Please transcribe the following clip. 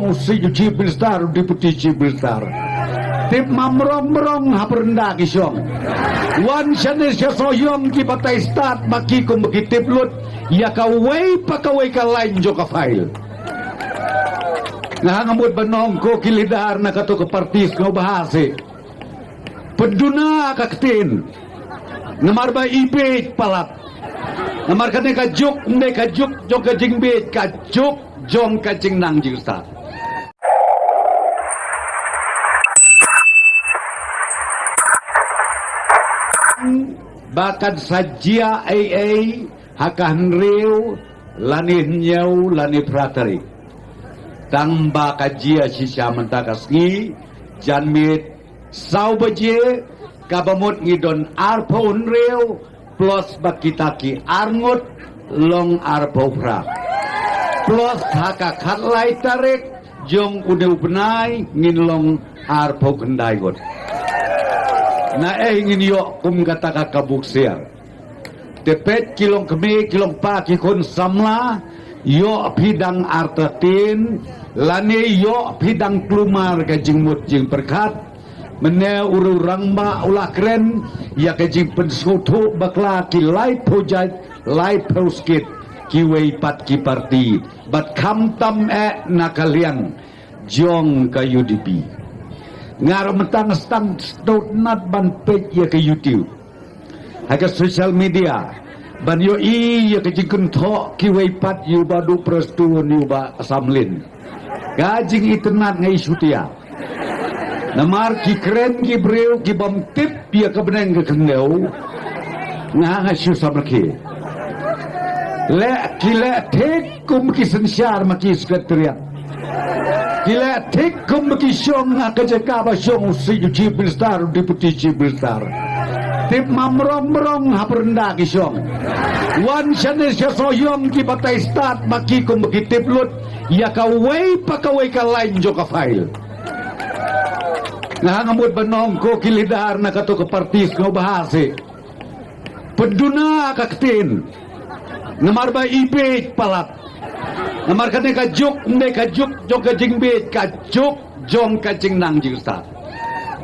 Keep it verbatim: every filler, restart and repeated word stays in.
U Chief Minister, u Deputy Chief Minister. Tip ma mrong mrong ha pyrda ki shong. Wan shane sha Sohiong ki batai stad ma ki kum ba ki tip lut ïa kawei pa kawei ka lain jong ka file. Nga hang mut ban ong ko ki leader na kato ka parti sngewbha seh. Pynduna ka ktien. Namar ba i bieit palat. Namar kane ka juk, ne ka juk jong ka jingbieit, ka juk jong ka jingnang jingstad. Ba kan sa jia ei ei ha ka hynriew lane hynñiew lane phra tarik. Tang ba ka jia shisha mynta ka sngi, janmiet saw baje, kaba mut ngi don arphew hynriew, plus ba kita ki arngut long arphew phra. Plus ha ka khatlai tarik jong une u bnai ngin long arphew khyndai ngut. Na ei ngin ïoh kum kata ka kabu ksiar. Te peit ki longkmie ki longpa ki khun samla, ïoh phi dang artatien lane ïoh phi dang kulmar ka jingmut jingpyrkhat. Mynne u riew rangbah u la kren ïa ka jingpynsngewthuh bakla ki laiphew jait, laiphew skit, kiwei pat ki parti, bad khamtam eh na ka liang jong ka U D P. Nga ruh mynta nga sdang sdang nat ban peit ïa ka YouTube, ha ka social media, ban ïohi ïa ka jingkynthoh kiwei pat ïa u Bah Duh Prestone, ïa u Bah Samlin. Ka jingitynnad nga i shutia. Namar ki kren ki briew ki bym tip ïa ka bneng ka khyndew. Nga nga shu samrkhie. Leh ki leh thik kum ki synshar ma ki secretariat. Ki leh thik kum ki shong ha ka jaka ba shong u Chief Minister, u Deputy Chief Minister. Tip ma mrong mrong ha pyrda ki shong. Wan shane sha Sohiong ki batai stad ma ki kum ki tip lut ïa kawei pa kawei ka lain jong ka file. Nga hang mut ban ong ko ki leader na kato ka parti sngewbha seh. Pynduna ka ktien. Namar ba i bieit palat. Namar kane ka juk, ne ka juk jong ka jingbieit, ka juk jong ka jingnang jingstad.